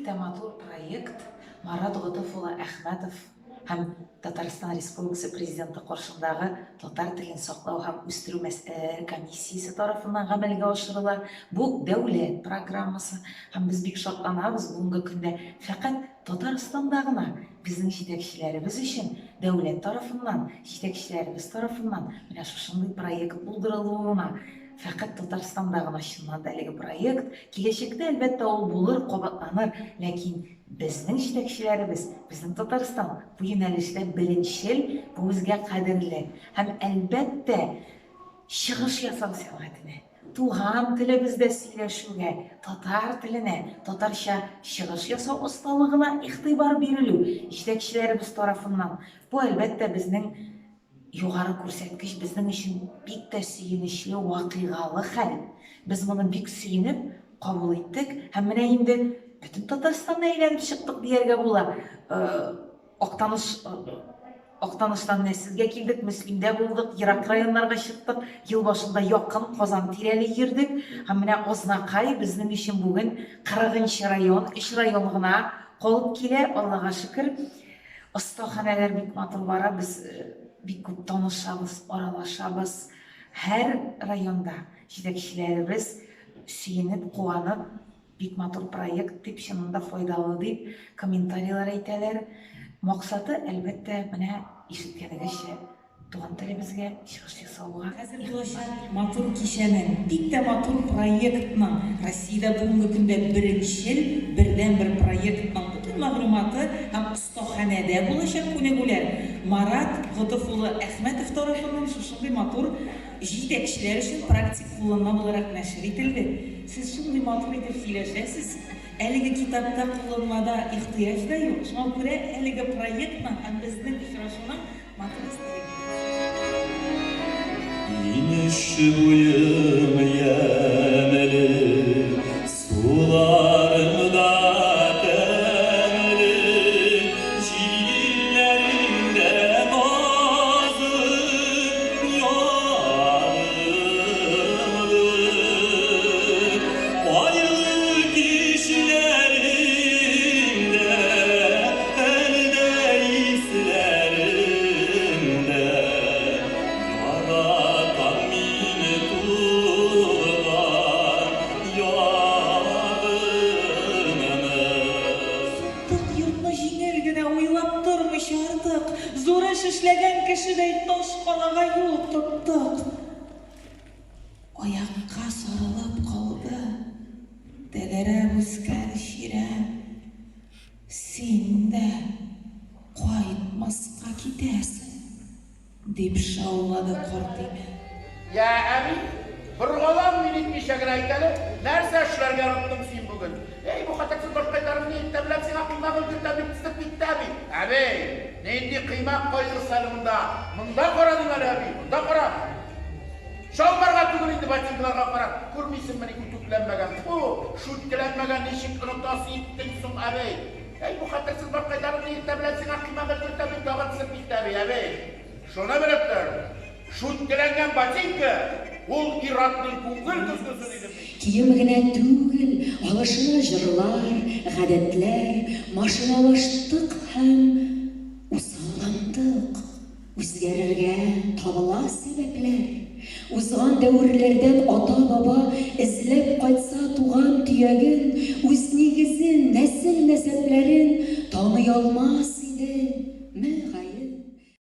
тә матур проект Марат Готыф улы Әхмәтов һәм Татарстан Республикасы Президенты каршындагы татар телен саклау һәм үстерү мәсьәләләре комиссиясе тарафыннан гамәлгә ашырыла. Бу дәүләт программасы һәм без бик шатланабыз, бүгенге көндә фәкать Татарстанда гына безнең җитәкчеләребез өчен дәүләт тарафыннан, җитәкчеләребез тарафыннан менә шушындый проект булдырылуына. Фәкать Татарстанда гына чыннан да әлеге проект. Киләчәктә, әлбәттә, ул булыр, кабатланыр, ләкин безнең җитәкчеләребез, безнең Татарстан бу юнәлештә беренчел, бу безгә кадерле. Һәм, әлбәттә, чыгыш ясау сәнгатенә, туган телебездә сөйләшүгә, татар теленә, татарча чыгыш ясау осталыгына игътибар бирелү җитәкчеләребез тарафыннан, бу, әлбәттә, безнең Югары күрсәткеч безнең өчен бик тә сөенечле, вакыйгалы хәл. Без моны бик сөенеп кабул иттек һәм менә инде бөтен Татарстанны әйләнеп чыктык дияргә була. Актаныш Актаныштан менә сезгә килдек, Мөслимдә булдык, ерак районнарга чыктык, ел башында якын Казан тирәли йөрдек һәм менә Азнакай безнең өчен бүген 40 нчы район, өч район гына калып килә, Аллага шөкер. Остаханәләр бик матур бара, без бик күп танышабыз, аралашабыз. Һәр районда җитәкчеләребез сөенеп, куанып, бик матур проект дип, чыннан да файдалы дип комментарийлар әйтәләр. Максаты, әлбәттә, менә ишеткәнегезчә, Туган телебезгә чыгыш ясауга. Хәзер булачак матур кичәнең, бик тә матур проектның, Россиядә бүгенге көндә беренчел, бердәнбер проектның бөтен мәгълүматы һәм остаханәдә булачак күнегүләр Марат Готыф улы Әхмәтов тарафыннан шушындый матур җитәкчеләр өчен практик кулланма буларак нәшер ителде. Сез шундый матур итеп сөйләшәсез, әлеге китапта, кулланмада ихтыяҗ да юк. Шуңа күрә әлеге проектның һәм безнең очрашуның Инеш буем ямьле, суларың да тәмле, җилләрең дә назлы, ягымлы. Айлы кичләрең дә Әлдә исләреңдә Яратам мин туган ягымны. Саттык йортны җиңел генә, уйлап тормыйча артык, Зур эш эшләгән кешедәй таш калага юл тоттык. Аякка сарылып калды тәгәрәп үскән чирәм. Син дә кайтмаска китәсең, дип шаулады карт имән. Йә, әби, боргаланмый нитмичә генә әйт әле, нәрсә эшләргә оныттың син бүген? Әй, бу хәтерсез башкайларымны иртә белән сиңа коймак өлгертәм дип тезеп китте әби. Әби, нинди коймак кайгысы әле монда? Монда кара дим әле, әби, монда кара. Чалбарга түгел инде, ботинкаларга кара, күрмисеңмени, үтүкләнмәгән, фу, шүткеләнмәгән, ничек онытасы иттең соң, әби? Әй, бу хәтерсез бабкайларыңны иртә белән сиңа коймак өлгертәм дип тагын тезеп китте әби, әби, шуны белеп тор, шүткеләнгән ботинка, ул ир-атның күңел көзгесе, дидем мин. Кием генә түгел, алышына җырлар, гадәтләр, машиналаштык һәм усалландык. Үзгәрергә табыла сәбәпләр. Узган дәверләрдән ата-баба эзләп кайтса туган төяген, үз нигезен, нәсел-нәсәпләрен таный алмас иде.